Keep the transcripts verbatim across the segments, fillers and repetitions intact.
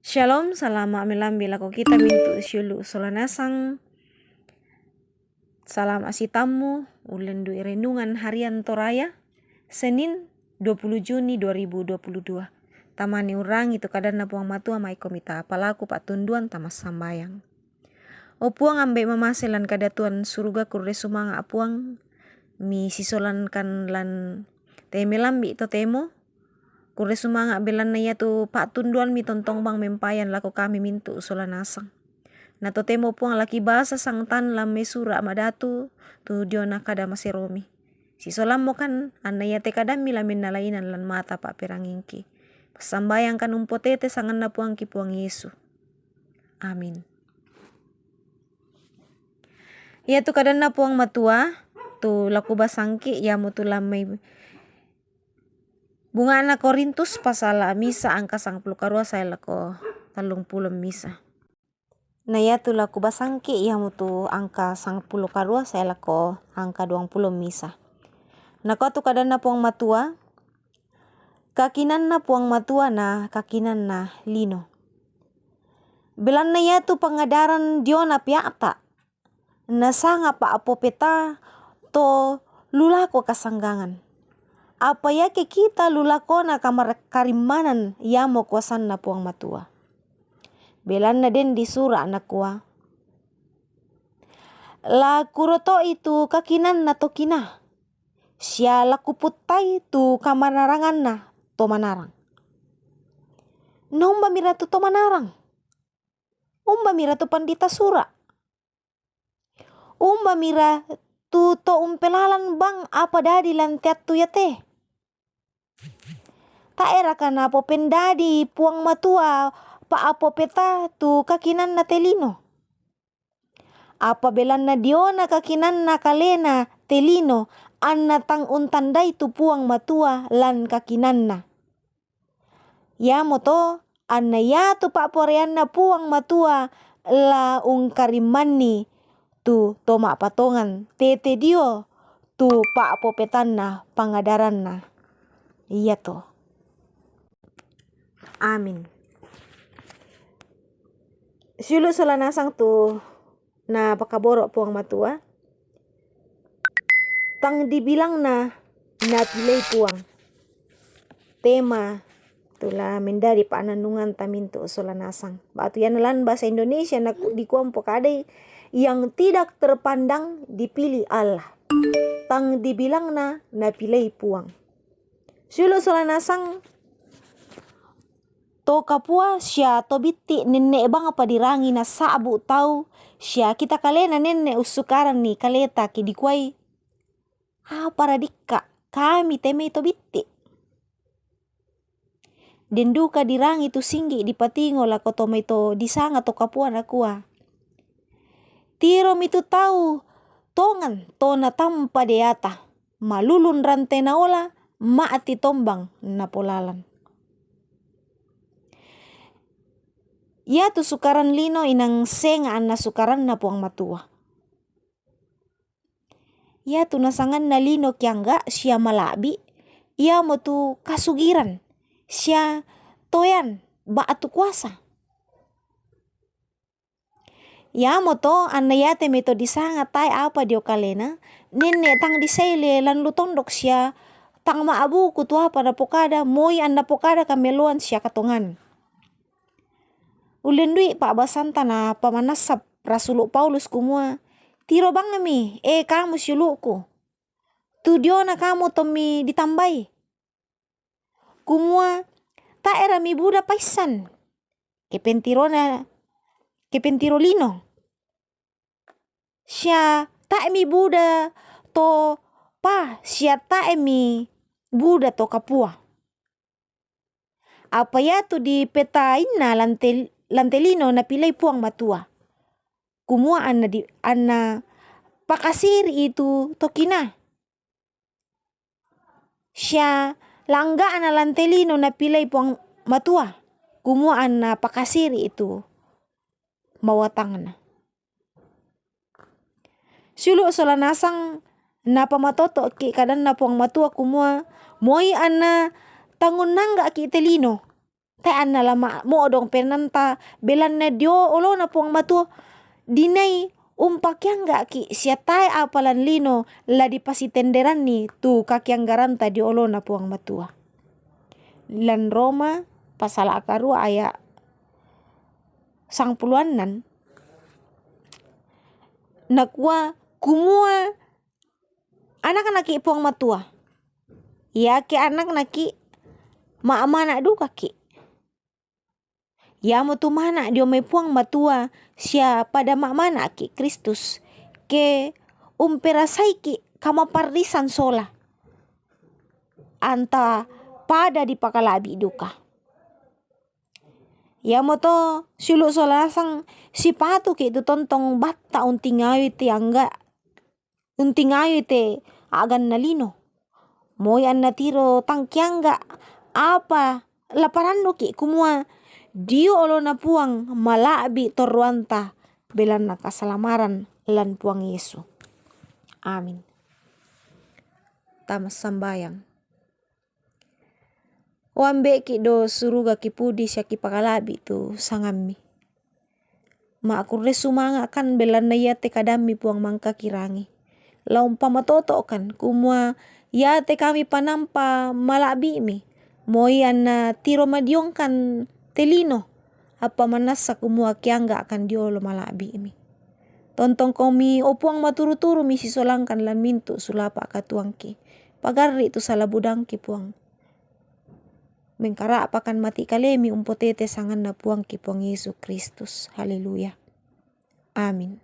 Shalom, salama' melambi' lako kita mintu' siulu' sola nasang. Salama' sitammu, ullendu'i renungan harian Toraya, Senin, dua puluh Juni dua ribu dua puluh dua. Tamani urangi tu kadanNa Puang Matua, maiko mita palaku pa'tunduan tamassambayang. O Puang, ambe' mamase lan kadatuan suruga, kurre sumanga' Puang, misisolankan lan te melambi' totemo, kurre sumanga' belanna iatu pa'tunduanmi tontong bang mempayan lako kami mintu' sola nasang. Na totemo Puang la kibasa sangtan lan mai sura' madatu tu diona kada maseromi. Sisolammokan anna iate kadammi la mennalainan lan mata pa'perangingki. Passambayangkan umpotete sanganNa Puangki Puang Yesu. Amin. Iatu kadanNa Puang Matua, tu la kubasangki, iamotu lan mai Bunga'na Korintus pasala' misa angka sangpulo karua sae lako tallungpulo misa. Na iatu la kubasangki iamotu angka sangpulo karua sae lako angka duangpulo misa. Nakua tu kadanNa Puang Matua, kakinanNa Puang Matua na kakinanna lino. Belanna iatu pangadaran diona pea'ta, nasanga pa'popeta to lu lako kasanggangan. Apa iake kita lu lakona kamar-, karimmanan, iamo kuasanNa Puang Matua. Belanna den disura' nakua, la kuroto'i tu kakinanna to kinaa, sia la kuputtai tu kamanaranganna to manarang. Na umbamira tu to manarang? Umbamira tu pandita sura'? Umbamira tu to umpelalan bang apa dadi lan te attu iate? Tae'raka napopendadi Puang Matua pa'popeta tu kakinanna te lino? Apa belanna diona kakinanna kalena te lino, anna tang untandai tu Puang Matua lan kakinanna. Iamoto anna iatu pa'poraianNa Puang Matua la ungkarimmanni tu to ma'patongan tete dio tu pa'popetanna pangadaranna iato. Amin. Siulu' sola nasang tu napakaboro' Puang Matua, tang dibilangna napilei Puang. Tema tu la mendadi pa'nannunganta mintu' sola nasang. Ba'tu iana lan bahasa Indonesia na ku-, dikua umpokadai, yang tidak terpandang dipilih Allah. Tang dibilangna napilei Puang. Siulu' sola nasang, to kapua sia to bitti' nenne' bang padirangi nasa'bu' tau, sia kita kalena nenne' ussukaranni kaleta ke dikuai, apara dikka', kami te mai to bitti'. Den duka dirangi tu singgi' dipatingo lako to mai to disanga to kapua nakua, tiromi tu tau tongan to natampa deata, malulun rante naola, ma'ti tombang napolalan. Iatu sukaran lino inang senga' anna sukaranNa Puang Matua. Iatu nasanganna lino kiangga' sia mala'bi', iamotu kasugiran, sia toean ba'tu kuasa. Iamoto anna iate mai to disanga tae' apa dio kalena, nenne' tang disaile lan lu tondok sia tang ma'buku tu apa napokada, moi anna pokada kameloan sia katongan. Ullendu'i pa'basanta napamanassa Rasulu' Paulus kumua, tiro bangmi, e kamu siulu'ku, tu diona kamu tommi ditambai. Kumua, tae'ra mibuda paissan, kepentirona, kepentiro lino. Sia tae' mibuda to paa, sia tae' mibuda to kapua. Apa iatu dipetainna lan te-, lan te lino napilei Puang Matua, kumua anna di-, anna pakasiri'i tu to kinaa. Sia langga'na lan te lino napilei Puang Matua, kumua anna pakasiri'i tu mawatangna. Siulu' sola nasang napamatoto'ki' kadanNa Puang Matua kumua, moi anna tangunnangga'ki' te lino, tae' anna la ma-, mo'dong penaanta belanna dio olona Puang Matua, dinai umpakiangga'ki' sia tae' apa lan lino la dipasitenderanni tu kakianggaranta dio olona Puang Matua. Lan Roma pasala' karua aya' sangpulo annan, nakua kumua, anaknaki' Puang Matua. Iake anaknaki', ma'mana' dukaki'. Iamotu mana' dio mai Puang Matua sia pada ma'mana'ki' Kristus, ke umperasaiki' kamaparrisan sola, anta pada dipakala'bi' duka. Iamoto siulu' sola nasang sipatuki' tu tontong batta' untingayui te angga-, untingayui te a'ganna lino. Moi anna tiro tangkiangga apa la parannuki' kumua dio olona Puang mala'bi' torroanta belanna kasalamaran lan Puang Yesu. Amin. Tama sambayang. O Ambe'ki' do suruga, kipudi sia kipakala'bi' tu sangammi. Ma'kurre sumanga'kan belanna iate kadammi Puang mangkakirangi. La umpamatoto'kan, kumua iate kami panampa mala'bi'mi, moi anna tiro madiongkan te lino, apa manassa kumua kiangga'kan diolo mala'bi'mi. Tontongkomi, o Puang, maturu-turumi sisolangkan lan mintu' sulapa' katuoangki. Pagarri' tu sala budangki, Puang. Mengkara'pakan mati' kalemi umpotete sanganna Puangki Puang Yesu Kristus. Haleluya. Amin.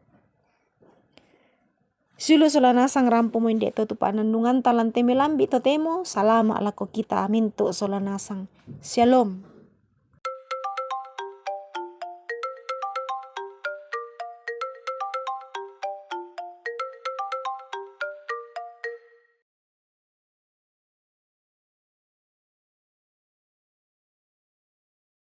Siulu' sola nasang rampomo inde to tu pa'nannunganta lan te melambi' totemo, salama' lako kita mintu' sola nasang. Syalom.